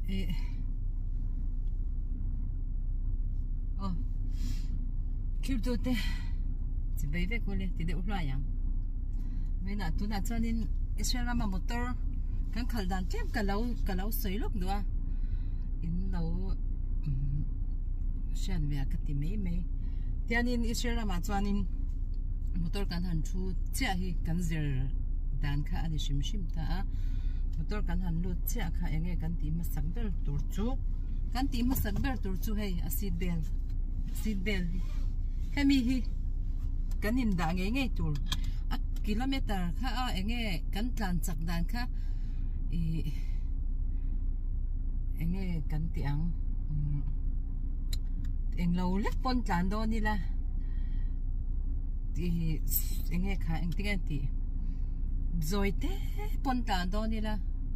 Ih aw thiltute chi bei vek ule ti deuh hluai ang vawiinah tunah chuanin Israel rama motor kan khalh dan tlem ka lo ka lo sawi lawk duh a in lo umm hriat ve a ka ti mai mai tianin Israel ramah chuanin motor kan han thu chiah hi kan zir dan kha a ni hrim hrim ta a motor kan han lut chiah kha eng nge kan tih hmasak ber tur chu kan tih hmasak ber tur chu hei a seat belt seat belt hi hemi hi kan in dah ngei ngei tur a kilometer kha a eng nge kan tlan chak dan kha ih eng nge kan tih ang umm englo lek pawn tlan dawn ila ih eng nge kha engtin nge tih zawi te pawn tlan dawn ila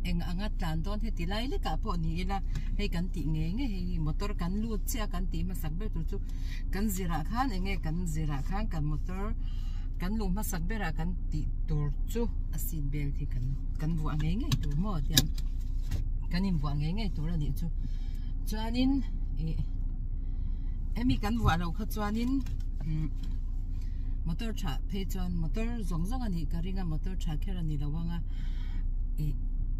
eng anga tlan dawn heti lai lekah pawh ni ila hei kan tih ngei ngei hei hi motor kan lut chiah kan tih hmasak ber tur chu kan zirah khan eng nge kan zirah khan kan motor kan luh hmasak berah kan tih tur chu a seat belt hi kan kan vuah ngei ngei tur maw tiang kan invuah ngei ngei tur a nih chu chuanin ih hemi kan vuah loh kha chuanin umm motor tha phei chuan motor zawng zawng a nih ka ring a motor tha kher a ni lo ang a ih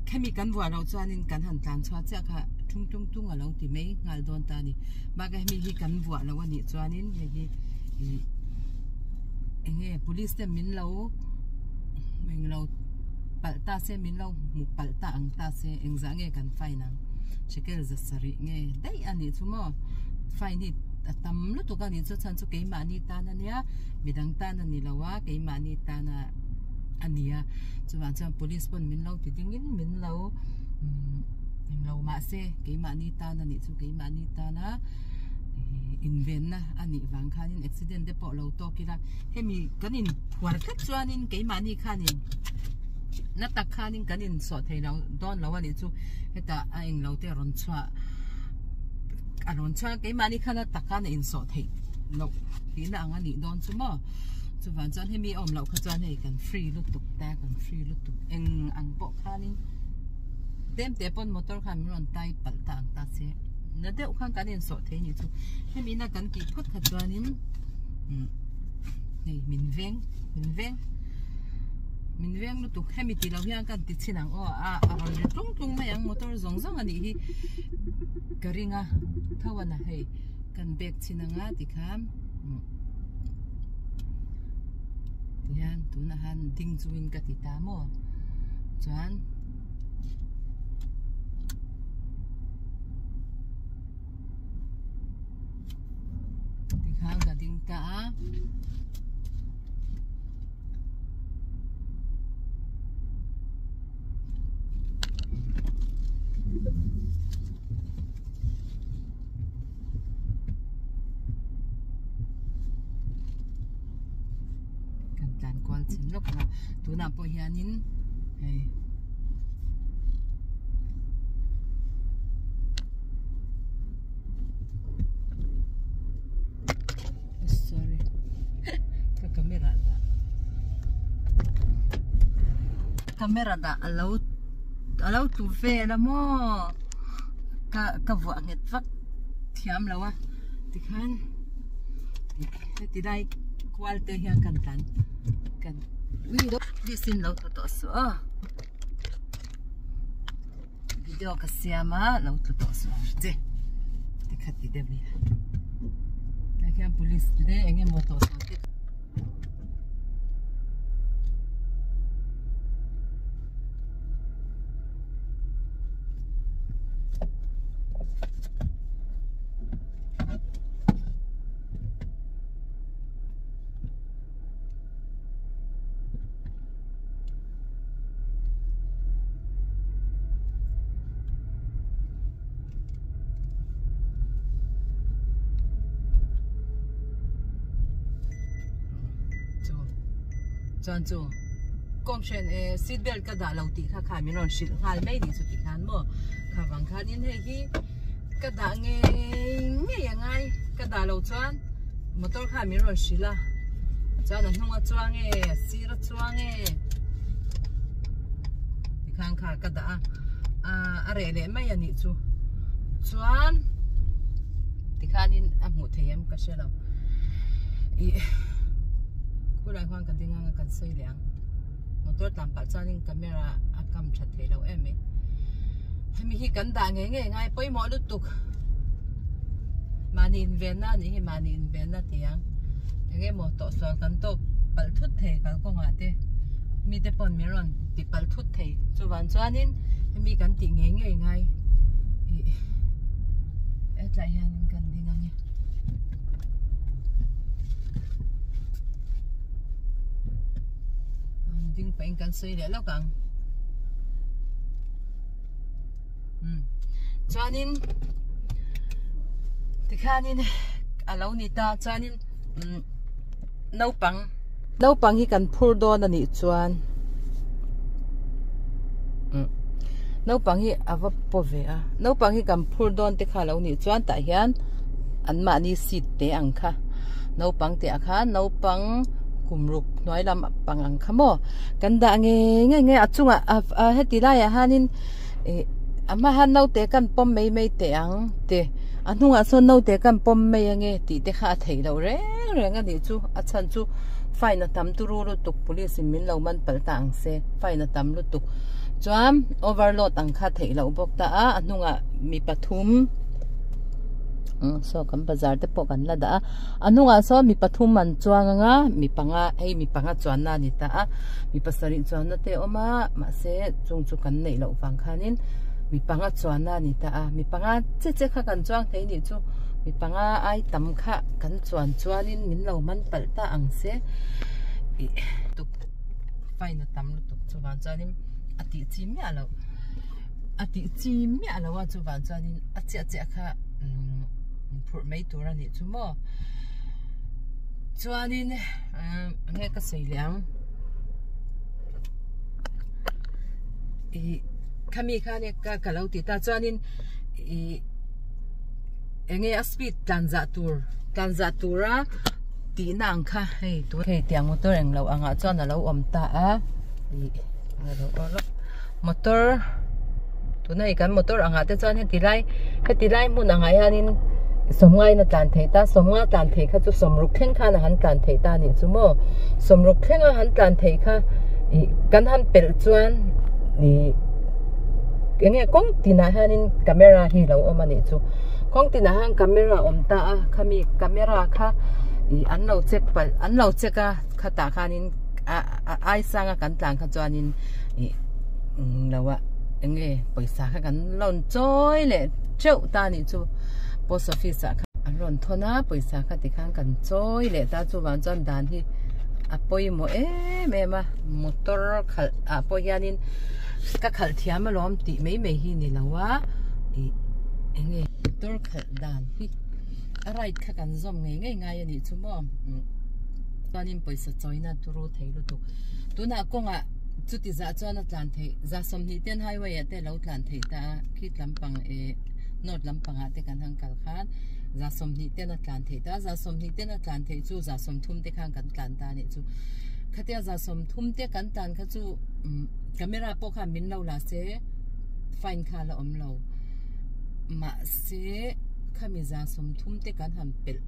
khemi kan vuah loh chuanin kan han tlan chhuah chiah kha tung tung tung a lo ti mai nghal dawn ta a ni bakah hemi hi kan vuah loh a nih chuanin hei hi ih eng nge police te min lo englo palh ta se min lo hmu palh ta ang ta se engzah nge kan fine ang shekel za sarih nge daih a nih chu maw fine hi a tam lutuk a nih chu chhan chu keimahni tan a nia midang tan a ni lo a keimahni tan a a ni a chuvang chuan police pawn min lo ti ding in min lo umm englo mahse keimahni tan a nih chu keimahni tan a ihh invenna a nih vang khanin accident te pawh lo tawk ila hemi kan in phuar tlat chuanin keimahni khanin na tak khanin kan in sawh thei lo dawn lo a nih chu hetah a englo te a rawn chhuah a rawn chhuah a keimahni khan a tak khan a insawh theih loh tihna ang a nih dawn chu maw chuvang chuan hemi a awm loh kha chuan hei kan free lutuk ta kan free lutuk eng ang pawh khanin tlem te pawn motor khan min rawn tai palh ta ang ta se na deuh khan kan insawh thei nih chu hemi na kan tih phawt kha chuanin umm hei min veng min veng min veng lutuk hemi tih loh hian kan ti chhin ang aw a a rawn ri tlung tlung mai ang motor zawng zawng a nih hi ka ring a tho a na hei kan bag chhin anga tikhan umm tihian tunah hian ding chungin ka ti ta maw chuan tikhan ka ding ta a. Kan tlan kual chin lawk ang a tunah pawh hianin hei sorry ka camera dah camera dah alo alo tlu vel a maw ka ka vuah nghet vak thiam lo a tikhan heti lai kual te hian kan tlan kan please in lo tlu tawh suh aw video ka siam a lo tlu tawh suh ang che tikhat ti deuh hi tah khian police te eng emaw tawh suh te. Chu chuan chu kawnghren eh seat belt ka dah lo tih kha kha min rawn hrilh nghal mai ni chu ti khan maw kha vang khanin hei hi ka dah ngei ngei a ngai ka dah loh chuan motor khan min rawn hrilh a chuan a hnung a chuang e a sir a chuang e tikhan kha ka dah a a reh leh mai a nih chu. Chuan tikhanin a hmuh thei em ka hre lo. Ih khulai khuan ka ding anga kan sawi leh ang. Motor tlan pah chuanin camera a kam tha thei lo em mai. Hemi hi kan dah ngei ngei ngai pawimawh lutuk. Mahni invenna a nih hi mahni invenna ti ang. Eng emaw tawhsual kan tawk palh thut thei kalkawngah te mite pawn min rawn ti palh thut thei. Chuvang chuanin hemi kan tih ngei ngei ngai ih hetlai hianin kan ding ang e. Ding pahin kan sawi leh lawk ang. Um chuanin tikhanin a lo ni ta chuanin umm naupang naupang hi kan phur dawn a nih chuan umm naupang hi a va paw ve a naupang hi kan phur dawn te kha a lo nih chuan tah hian an mahni seat te ang kha naupang tih ah khan naupang kum ruk hnuai lam pang ang kha maw kan dah ngei ngei ngei a chungah a heti laiah hianin ih a hma hian naute kan pawm mai mai teh ang ti a hnungah sawn naute kan pawm mai ange tih te kha a theih loh reng reng a nih chu a chhan chu fine a tam turu lutuk police in min lo man palh ta ang se fine a tam lutuk chuan overload ang kha theih loh bawk ta a a hnungah mi pathum saw kan bazar te pawh kan la dah a a hnungah sawn mi pathum an chuang anga mi panga hei mi panga chuanna a ni ta a mi pasarih chuanna te a awm a mahse chung chu kan neih loh vang khanin mi panga chuanna a ni ta a mi panga che che kha kan chuang thei nih chu mi panga ai tam kha kan chuan chuanin min lo man palh ta ang se ih tuk fine a tam lutuk chuvang chuanin a tih chi miah loh a tih chi miah loh a chuvang chuanin a chiah chiah kha umm phurh mai tur a nih chu maw chuanin umm enge ka sawi leh ang ih khami khan ka ka lo ti ta chuanin ih enge a speed tlan zah tur tlan zah tura tihna ang kha hei tun hei tiang motor englo angah chuan alo awm ta a ih motor tuna hei kan motor angah te chuan heti lai heti lai hmun angah hianin sawmngain a tlan theih ta sawmnga tlan theih kha chu sawmruk thleng khan a han tlan theih ta a nih chu maw sawmruk thleng a han tlan theih kha ih kan han pelh chuan ih eng nge kawng tinah hianin camera hi a lo awm a nih chu kawng tinah hian camera a awm ta a khami camera kha ih an lo check palh an lo check a khatah khanin a ai sanga kan tlan kha chuanin ih lo a eng nge pawisa kha kan rawn chawi leh teuh ta a nih chu post office ah khan an rawn thawn a pawisa kha tikhan kan chawi leh ta chuvang chuan dan hi a pawimawh em em a motor khalh ah pawh hianin ka khalh thiam alawm tih mai mai hi ni lo a ih eng nge motor khalh dan hi a right kha kan zawm ngei ngei ngai a nih chu maw chuanin pawisa chawina turu thei lutuk tunah kawngah chuti zah chuan a tlan theih zah sawmhnih ten highway ah te a lo tlan theih ta a khit lampang eh north lampangah te kan han kal khan zah sawmhnih ten a tlan theih ta a zah sawmhnih ten a tlan theih chu zah sawmthum te khan kan tlan ta a nih chu khatia zah sawmthum te kan tlan kha chu umm camera pawh khan min lo la se fine kha a la awm lo mahse khami zah sawmthum te kan han pelh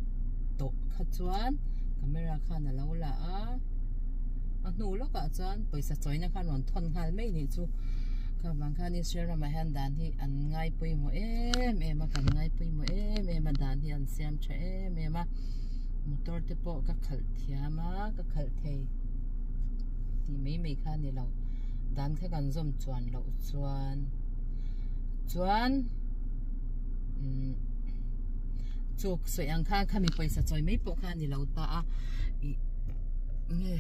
tawh kha chuan camera khan a lo la a a hnu lawkah chuan pawisa chawina khan rawn thawn nghal mai nih chu kha vang khan Israel ramah hian dan hi an ngai pawimawh em em a kan ngai pawimawh em em a dan hi an siam tha em em a motor te pawh ka khalh thiam a ka khalh thei tih mai mai kha a ni lo dan kha kan zawm chuan loh chuan chuan umm chuk sawi ang khan khami pawisa chawi mai pawh kha a ni lo ta a ih nge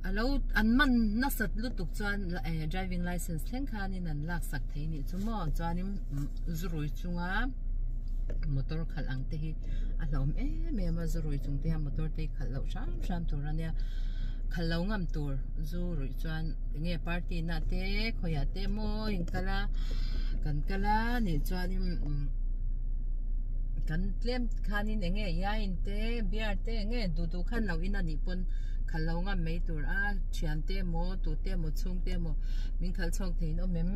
a lo an man nasat lutuk chuan eh driving license thleng khanin an lak sak thei nih chu maw chuanin zurui chunga motor khalh ang te hi a hlauhawm em em a zurui chung te hian motor te hi khalh loh hram hram tur a nia khalh lo ngam tur zu ruih chuan enge party na te khawiah te maw in kal a kan kal a nih chuanin umm kan tlem khanin eng nge yain te beer te eng nge duh duh khan lo in a nih pawn khalh lo ngam mai tur a thian te emaw tu te emaw chhung te emaw min khalh chhuak thei in awm em.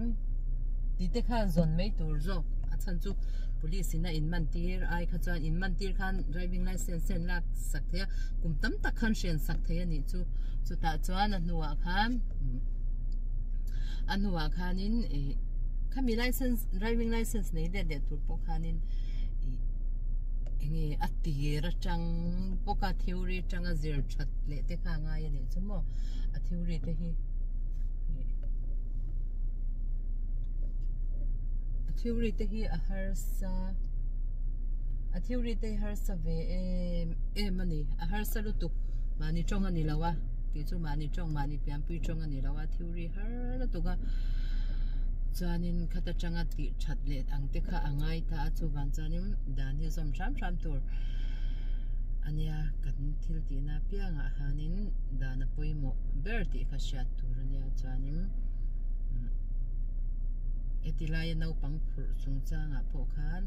Tih te kha zawn mai tur zawk a chhan chu police in a in man tir ai kha chuan in man tir khan driving licence te an lak sak thei a kum tam tak khan hren sak thei a nih chu chutah chuan a hnuah khan a hnuah khanin ih khami licence driving licence nei let leh tur pawh khanin ih enge a tir atang bawk a theory atanga zir that leh te kha a ngai a nih chu maw a theory te hi A theory te hi a harsa a theory te hi harsa ve em em a ni a harsa lutuk mahni tawng a ni lo a tih chu mahni tawng mahni pianpui tawng a ni lo a theory har lutuk a chuanin khata tanga tih that leh ang te kha a ngai ta a chuvang chuanin dan hi zawm hram hram tur a nia kan thil tihna apiangah hianin dan a pawimawh ber tih kha hriat tur a nia chuanin heti laia naupang phurh chungchangah pawh khan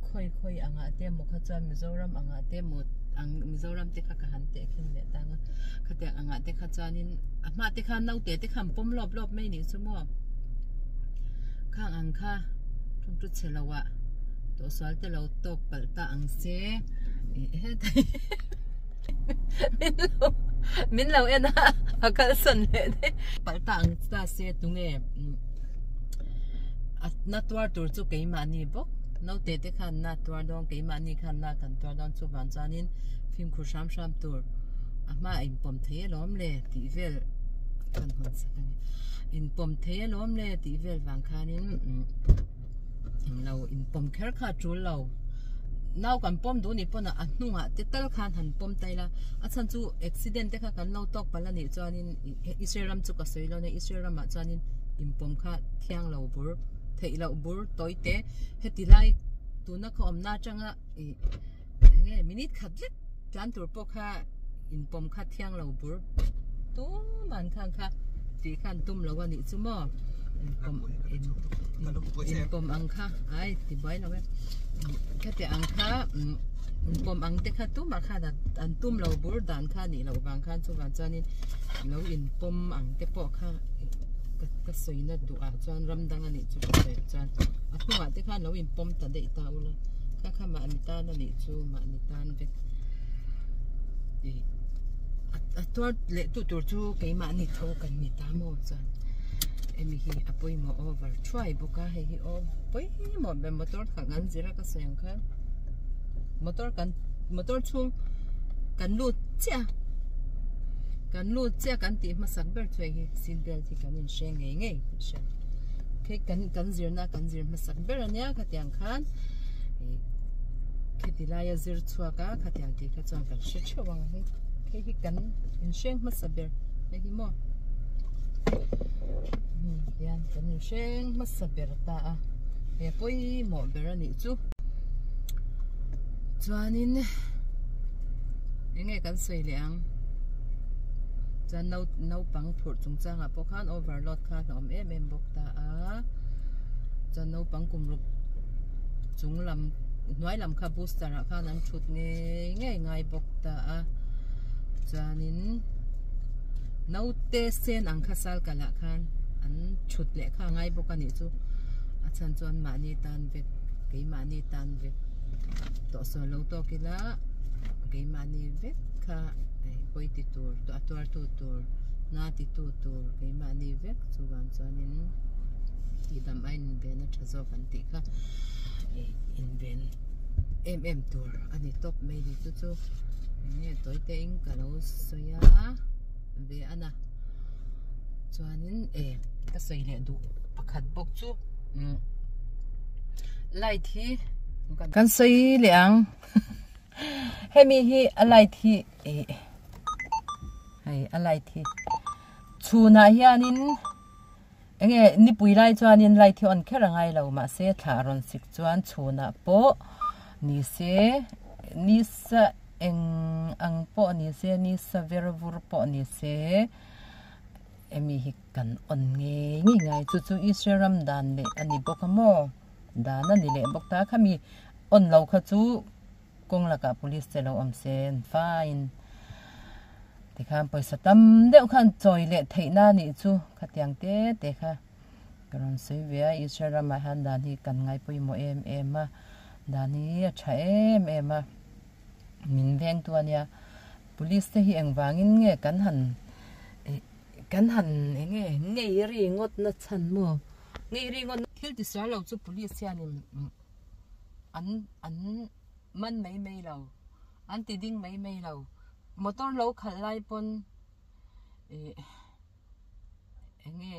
khawi khawi angah te emaw kha chuan Mizoram angah te emaw ang Mizoram te kha ka han tehkhin leh tang a khatiang angah te kha chuanin a hma te khan naute te kha an pawm lawp lawp mai nih chu maw khang ang kha ṭawngṭu chhe lo ah tawhsual te lo tawk palh ta ang se ih hetai min lo en a a kalsan leh daih palh ta ang ta se tunge a na tuar tur chu keimahni bawk naute te khan na tuar dawn keimahni khan na kan tuar dawn chuvang chuanin fimkhur hram hram tur a hmaah inpawm thei alawm le tih vel kan hawn sak a ni inpawm thei alawm le tih vel vang khanin englo inpawm kher kha a tul lo nau kan pawm duh anih pawn a hnungah te tal khan han pawm ta ila a chhan chu accident te kha kan lo tawk palh anih chuanin Israel ram chu ka sawi lo nia Israel ramah chuanin inpawm kha thiang lo bur theih loh bur tawi te heti lai tuna khaw awmna atanga ih enge minute khat lek tlan tur pawh kha inpawm kha thiang lo bur tumah an khan kha tih khan tum lo a nih chu maw inpawm inpawm ang kha ai ti buai lo e khatiang ang kha inpawm ang te kha tumah khan an tum lo bur dan kha a nih loh vang khan chuvang chuanin lo inpawm ang te pawh kha ka sawi na duh ah chuan ram dang a nih chu ka sawi ah chuan a hnungah te khan lo inpawm ta daih ta ula kha kha mahni tan a nih chu mahni tan vek ih a tuar leh tu tur chu keimahni tho kan ni ta maw chuan hemi hi a pawimawh over thuai bawk a hei hi aw pawimawh ber motor kha kan zir a ka sawi ang khan motor kan motor chhung kan lut chiah a kan lut chiah kan tih hmasak ber chu hei hi seat belt hi kan in hre ngei ngei tih hriat khi kan kan zirna kan zir hmasak ber ania khatiang khan ih kheti laia zir chhuak a khatiang tih kha chuan kan hre theuh ang hei hei hi kan inhreng hmasa ber hei hi maw hmm tihian kan inhreng hmasa ber ta a he pawimawh ber a nih chu chuanin eng nge kan sawi leh ang chuan nau naupang phurh chungchangah pawh khan overload kha a awm em em bawk ta a chuan naupang kum ruk chung lam hnuai lam kha booster ah khan an thut ngei ngei ngai bawk ta a chuanin naute sen ang kha sal kalh ah khan an thut leh kha a ngai bawk a nih chu a chhan chuan mahni tan vek keimahni tan vek tawh sawn lo tawk ila keimahni vek kha pawi ti tur a tuar tu tur na ti tu tur keimahni vek chuvang chuanin tihdam a inven a tha zawk an tih kha ih inven em em tur a ni tawp mai ni chu chu enge tawi te in ka lo sawi a ve a na chuanin e ka sawi leh duh pakhat bawk chu umm light hi kan sawi leh ang hemi hi a light hi ih hei a light hi chhunah hianin enge nipui lai chuanin light hi on kher a ngai lo mahse thla a rawn sik chuan chhunah pawh ni se nisa eng ang pawh ni se nisa ver vur pawh ni se emi hi kan on ngei ngei ngai chu chu Israel ram dan leh a ni bawk a maw dan a ni leh bawk ta khami on lo kha chu kawng lakah police te lo awm se an fine tikhan pawisa tam deuh khan chawi leh theih na nih chu khatiang te te kha. Ka rawn sawi ve a, Israel ramah hian dan hi kan ngai pawimawh em em a, dan hi a tha em em a, min vengtu a nia. Police te hi engvangin nge kan han kan han enge ngei ri ngawt na chhan maw ngei ri ngawt thil ti sual lo chu police hianin an an man mai mai lo an ti ding mai mai lo motor lo khalh lai pawn ih enge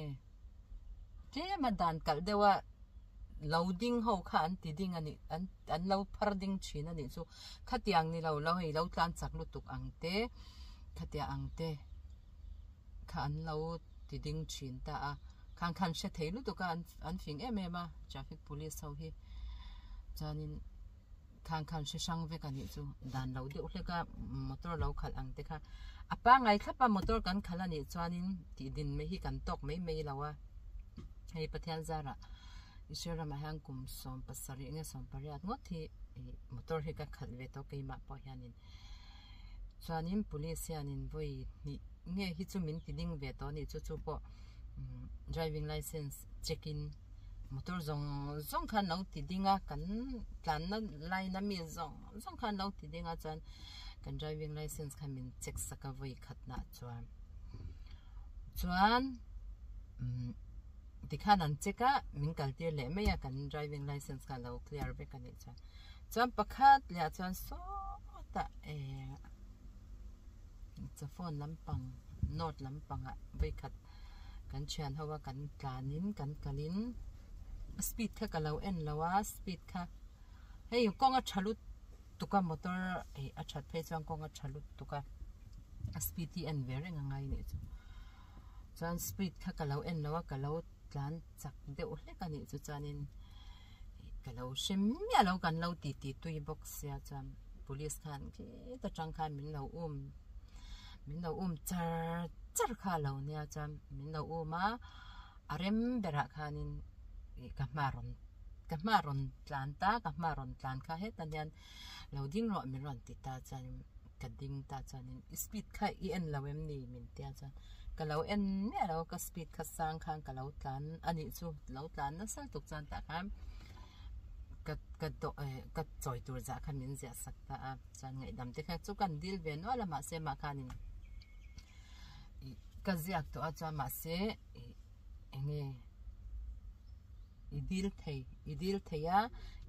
tlem a dan kalh deuh a lo ding ho kha an ti ding a nih an an lo phar ding thin a nih chu khatiang ni lo lo hei lo tlan chak lutuk ang te khatiang ang te kha an lo ti ding thin ta a khang khan hre thei lutuk a an an fing em em a traffic police ho hi chuanin khang khan hre hrang vek a nih chu dan lo deuh hlek a motor lo khalh ang te kha a pangai thlap a motor kan khalh a nih chuanin tih din mai hi kan tawk mai mai lo a hei Pathian zarah Israel ramah hian kum 70 nge 18 ngawt hi ih motor hi ka khalh ve tawh keimah pawh hianin chuanin police hianin vawi hnih nge hi chu min ti ding ve tawh a ni chu chu pawh driving licence check in motor zawng zawng khan lo ti ding a kan tlanna line a mi zawng zawng khan lo ti ding a chuan kan driving licence kha min check sak a vawi khat nah chuan chuan tikhan an check a min kal tir leh mai a kan driving licence kha a lo clear vek a nih chuan chuan pakhat leh ah chuan sawtah eh chafon lampang north lampangah vawi khat. Kan thian ho a kan tlanin kan kalin speed kha ka lo en lo a speed kha hei kawng a tha lutuk a motor ih a that phei chuan kawng a tha lutuk a a speed hi en ve reng a ngai nih chu chuan speed kha ka lo en lo a ka lo tlan chak deuh hlek a nih chu chuanin ka lo hre miah lo kan lo ti ti tui bawk sia chuan police khan khita tang khan min lo um. Min lo um char char kha a lo nia chuan min lo um a, a rem berah khanin ih ka hma rawn ka hma rawn tlan ta ka hma rawn tlan kha hetah hian lo ding rawh min rawn ti ta chuanin ka ding ta chuanin i speed kha i en lo em ni min tia chuan ka lo en miah lo ka speed kha sang khan ka lo tlan a nih chu lo tlan nasa lutuk chuan tah khan ka ka dawh eh ka chawi tur zah kha min ziah sak ta a. Chuan ngaihdam te kha chu kan dil ve nual a mahse mah khanin ih ka ziak tawh a chuan mahse ih enge i dil thei i dil thei a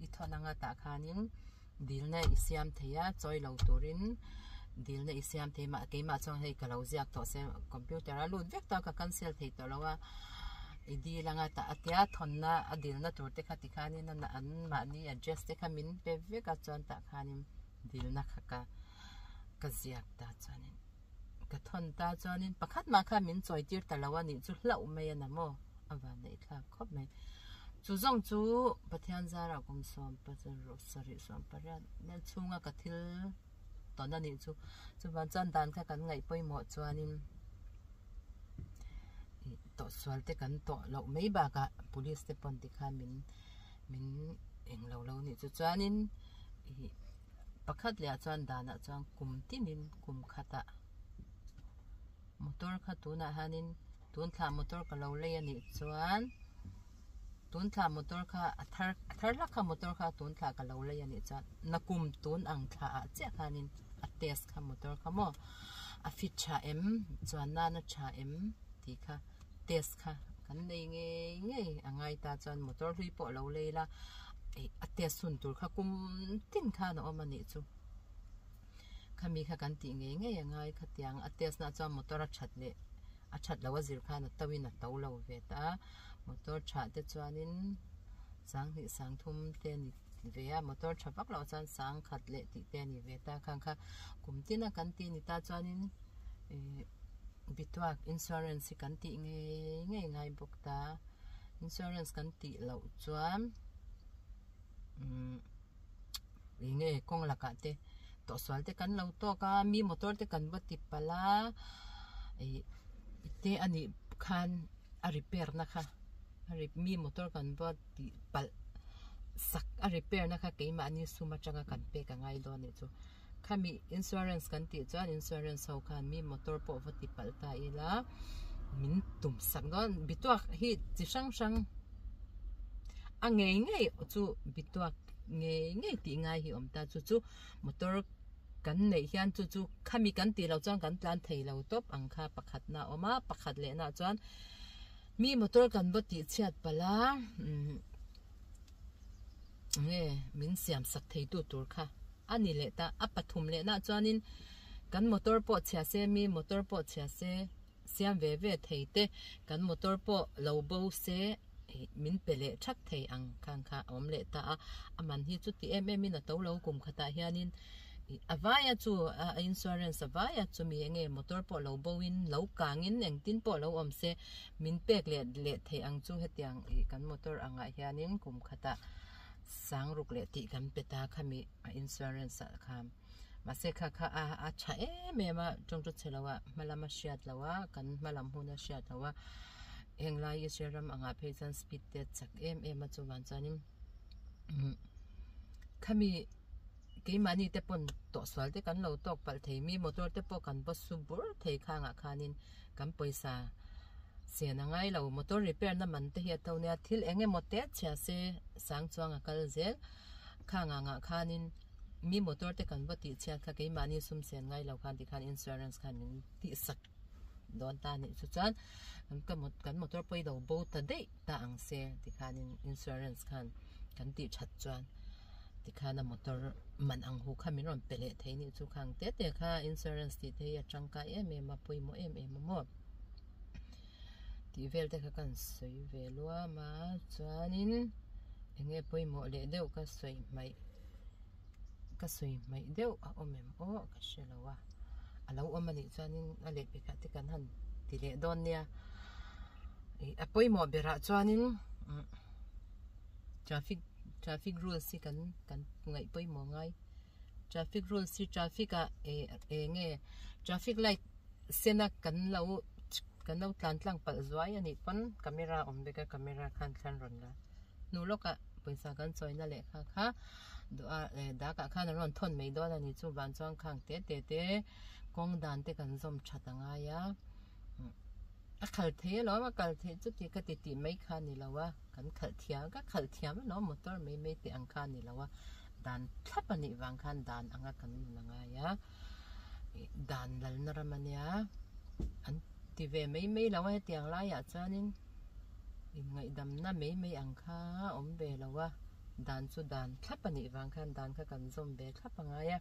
i thawn anga tah khanin dilna i siam thei a chawi lo turin dilna i siam thei mah keimah chuan hei ka lo ziak tawh se computer a lut vek tawh a ka cancel thei tawh lo a i dil anga tah a tia thawnna a dilna tur te kha tikhanin an mahni address te kha min pe vek a chuan tah khanin dilna kha ka ka ziak ta chuanin ka thawn ta chuanin pakhat mah kha min chawi tir ta lo a nih chu hlauh mai a na maw a van neih thlak khawp mai chu zawng chu Pathian zarah kum 17 18 vel chhunga ka thil tawn a nih chu chuvan chuan dan kha kan ngaih pawimawh chuanin ih tawhsual te kan tawh loh mai bakah police te pawn tikhan min min eng lo lo nih chu chuanin ih pakhat leh ah chuan danah chuan kum tinin kum khatah motor kha tunah hianin tun thla motor ka lo lei a nih chuan tun thla motor kha a thar a thar hlak kha motor kha tun thla ka lo lei a nih chuan nakum tun ang thla ah chiah khanin a test kha motor kha maw a fit tha em chuan nana tha em tih kha. Test kha kan nei ngei ngei a ngai ta chuan motor hlui pawh lo lei la ih a test hun tur kha kum tin khan a awm a nih chu khami kha kan tih ngei ngei a ngai khatiang a test na chuan motor a that leh a that loh a zir khan a to in a to lo ve ta a motor tha te chuanin sanghnih sangthum te a ni ve a motor tha vak loh chuan sangkhat leh tih te a ni ve ta khang kha kum tin a kan tih a ni ta chuanin ih. Bituak insurance hi kan tih ngei ngei ngai bawk ta insurance kan tih loh chuan umm eng nge kawng lakah te tawhsual te kan lo tawk a mi motor te kan va ti palh a ih te a nih khan a repair na kha a mi motor kan va tih palh sak a repair na kha keimahni sum atanga kan pek a ngai dawn a nih chu. Khami insurance kan tih chuan insurance ho khan mi motor pawh va ti palh ta ila min tum sak dawn bituak hi chi hrang hrang. A ngei ngei chu bituak ngei ngei tih ngai hi awm ta chu chu motor kan neih hian chu chu khami kan tih loh chuan kan tlan thei lo tawp ang kha pakhat na a awm a pakhat leh nah chuan mi motor kan va tih chhiat palh a umm nge min siam sak thei tu tur kha a ni leh ta a pathum leh nah chuanin kan motor pawh chhia se mi motor pawh chhia se. Siam ve ve thei te, kan motor pawh lo bo se min pe leh thak thei ang khang kha a awm leh ta a, a man hi chuti em em in a to lo kum khatah hianin a vaia chu a insurance a vaia chumi enge motor pawh lo bo in lo kang in engtin pawh lo awm se min pek leh leh thei ang chu hetiang ih kan motor angah hianin kum khatah sangruk leh tih kan pe ta khami a insurance ah khan. Mahse kha kha a a tha em em a tawngtaw chhe lo a hma lama hriat loh a kan hma lam huna hriat loh a heng lai Israel ram angah phei chuan speed te a chak em em a chuvang chuanin umm khami keimahni te pawn tawhsual te kan lo tawk palh thei mi motor te pawh kan va su bur thei khangah khanin kan pawisa sen a ngai lo motor repair na man te hi a to nia thil eng emaw te chhia se sang chuang a kal zel khang angah khanin. Mi motor te kan va tih chhiat kha keimahni sum sen ngai lo khan tikhan insurance khan min tih sak dawn ta anih chu chuan kan motor pawh i lo bo ta daih ta ang se tikhanin insurance khan kan tih that chuan tikhan a motor man ang hu kha min rawn pe leh thei anih chu khang te te kha insurance tih te hi a tangkai em em a pawimawh em em a maw tih vel te kha kan sawi ve luam a chuanin eng nge pawimawh leh deuh ka sawi hmaih. Ka sawi hmaih deuh a awm em aw ka hre lo a, a lo awm anih chuanin a lehpekah te kan han ti leh dawn nia, ih a pawimawh berah chuanin umm traffic traffic rules hi kan kan ngaih pawimawh ngai traffic rules hi traffic ah eh eng nge traffic light sena kan lo kan lo tlan tlang palh zuai anih pawn camera awm bawk a camera khan thlan rawn la. Hnu lawkah pawisa kan chawina lehkha kha duh a eh dakah khan an rawn thawn mai dawn a ni chu van chuan khang te te te kawng dan te kan zawm that a ngai a a khal thei alawm a kal theih chuti ka ti tih mai kha a ni lo a kan khalh thiam ka khalh thiam alawm motor mai mai tih ang kha a ni lo a dan thlap a nih vang khan dan anga kan nun a ngai a ih dan lalna ram a nia an ti ve mai mai lo a hetiang laiah chuanin. Inngaihdamna mai mai ang kha awm ve lo a, dan chu dan thlap a nih vang khan dan kha kan zawm ve thlap a ngai a,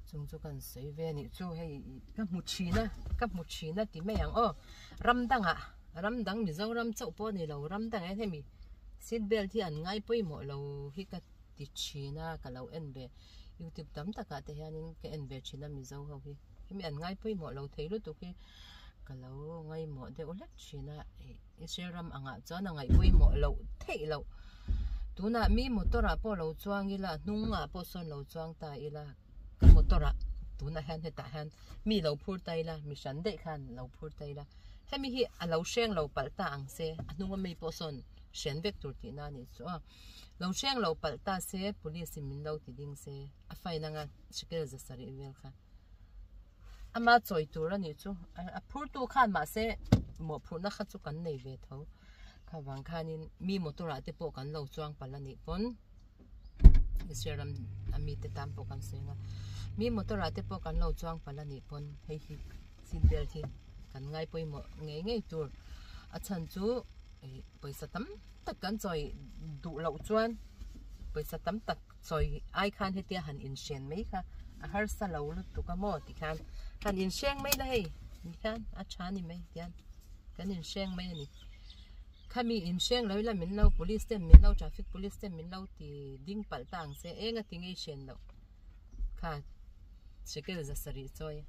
chung chu kan sawi ve a nih chu hei ka hmu thin a, ka hmu thin a ti mai ang aw, ram dangah ram dang Mizoram chauh pawh a ni lo ram dangah hian hemi seat belt hi an ngai pawimawh lo hi ka ti thin a, ka lo en ve youtube tam takah te hianin ka en ve thin a Mizo ho hi. Hemi an ngai pawimawh lo thei lutuk hi ka lo ngaimawh deuh hlek thin a, ih Israel ram angah chuan a ngaih pawimawh loh theih loh. Tunah mi motor ah pawh lo chuang ila hnungah pawh sawn lo chuang ta ila ka motor ah tunah hian hetah hian mi lo phur ta ila mi hran daih khan lo phur ta ila hemi hi a lo hreng lo palh ta ang se a hnunga mi pawh sawn hren vek tur tihna a nih chu a lo hreng lo palh ta se police in min lo ti ding se a fine anga shekel za sarih vel kha. Ama chawi tur a nih chu a phurtu khan mahse mawhphurhna kha chu kan nei ve tho kha vang khanin mi motor ah te pawh kan lo chuang palh a nih pawn Israel ram a mite tan pawh kan sawi ang a mi motor ah te pawh kan lo chuang palh a nih pawn hei hi seat belt hi kan ngai pawimawh ngei ngei tur a chhan chu ih pawisa tam tak kan chawi duh loh chuan pawisa tam tak. Sawi ai khan hetia han inhren mai kha a harsa lo lutuk a maw tikhan han inhreng mai la hei tikhan a tha ni mai tian kan inhreng mai a ni khami inhreng lo ila min lo police ten min lo traffic police ten min lo ti ding palh ta ang che eng a ti ngei hren loh kha shekel za sarih chawi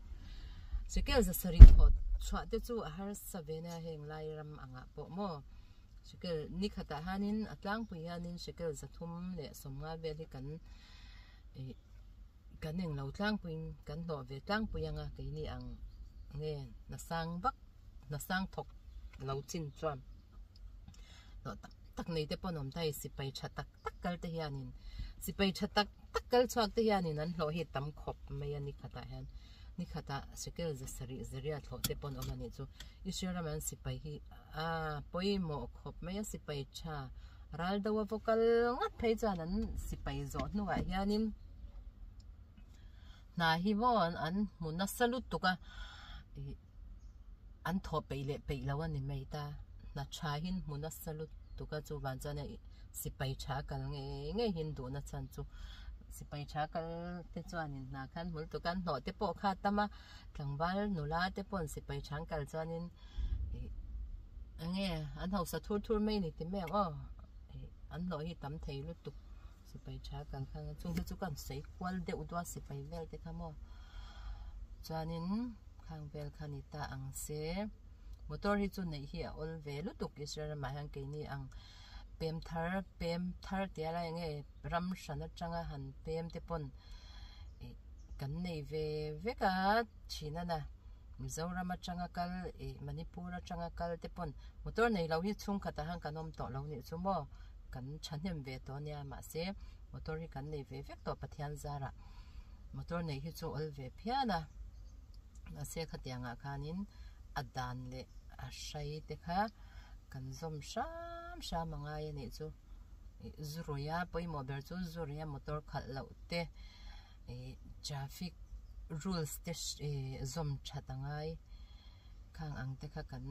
shekel za sarih thawh chhuah te chu a harsa ve nia heng lai ram angah pawh maw. Shekel ni khatah hianin a tlangpui hianin shekel zathum leh sawmnga vel hi kan ih kan englo tlangpuiin kan hlawh ve tlangpui anga keini ang nge hnasang vak hnasang thawk lo chin chuan hlawh tak tak nei te pawh an awm ta hei sipai tha tak tak kal te hianin sipai tha tak tak kal chhuak te hianin an hlawh hi tam khawp mai a ni khatah hian. Ni khatah shekel 700 zariat hlawh te pawn awm a nih chu. Israel ramah hian sipai hi a pawimawh khawp mai a, sipai tha ral do a vaw kal ngat phei chuan an sipai zawh hnuah hianin hna hi maw an hmu nasa lutuk a ih an thawh peih leh peih lo a ni mai ta. Hna tha hi an hmu nasa lutuk a chuvang chuan sipai tha kal ngei ngei hi an duhna chhan chu sipai tha kal te chuanin hna khan hmul tuk a an hnawh te pawh kha a tam a tlangval nula te pawh sipai tha an kal chuanin ih eng nge an hausa thur thur mai a ni ti mai ang aw ih an hlawh hi tam thei lutuk sipai tha kal khan chung te chu ka han sawi kual deuh duah sipai vel te kha maw chuanin khang vel kha ni ta ang se motor hi chu neih hi a awl ve lutuk Israel ramah hian keini ang pem thar pem thar tia lai eng nge ram hran atanga han pem te pawn ih kan nei ve vek a thin a na Mizoram atanga kal ih Manipur atanga kal te pawn motor nei lo hi chhungkhatah hian kan awm tawh lo nih chu maw kan thahnem ve tawh ania mahse motor hi kan nei ve vek tawh Pathian zarah motor neih hi chu awl ve phian a mahse khatiangah khanin a dan leh a hrai te kha kan zawm hram hram a ngai a nih chu ih zuruia pawimawh ber chu zuruia motor khalh loh te ih traffic rules te ih zawm that a ngai khang ang te kha kan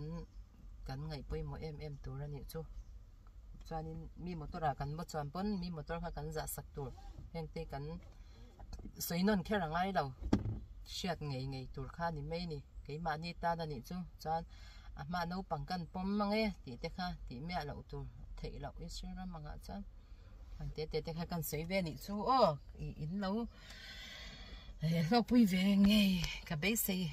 kan ngaih pawimawh em em tur a nih chu chuanin mi motor ah kan va chuan pawn mi motor kha kan zah sak tur heng te kan sawi nawn kher a ngai lo hriat ngei ngei tur kha a ni mai a ni keimahni tan a nih chu chuan a hma naupang kan pawm mang e tih te kha tih miah loh tur theih loh Israel ram angah chuan ang te te te kha kan sawi ve a nih chu aw ih in lo hlawkpui ve ngei ka beisei.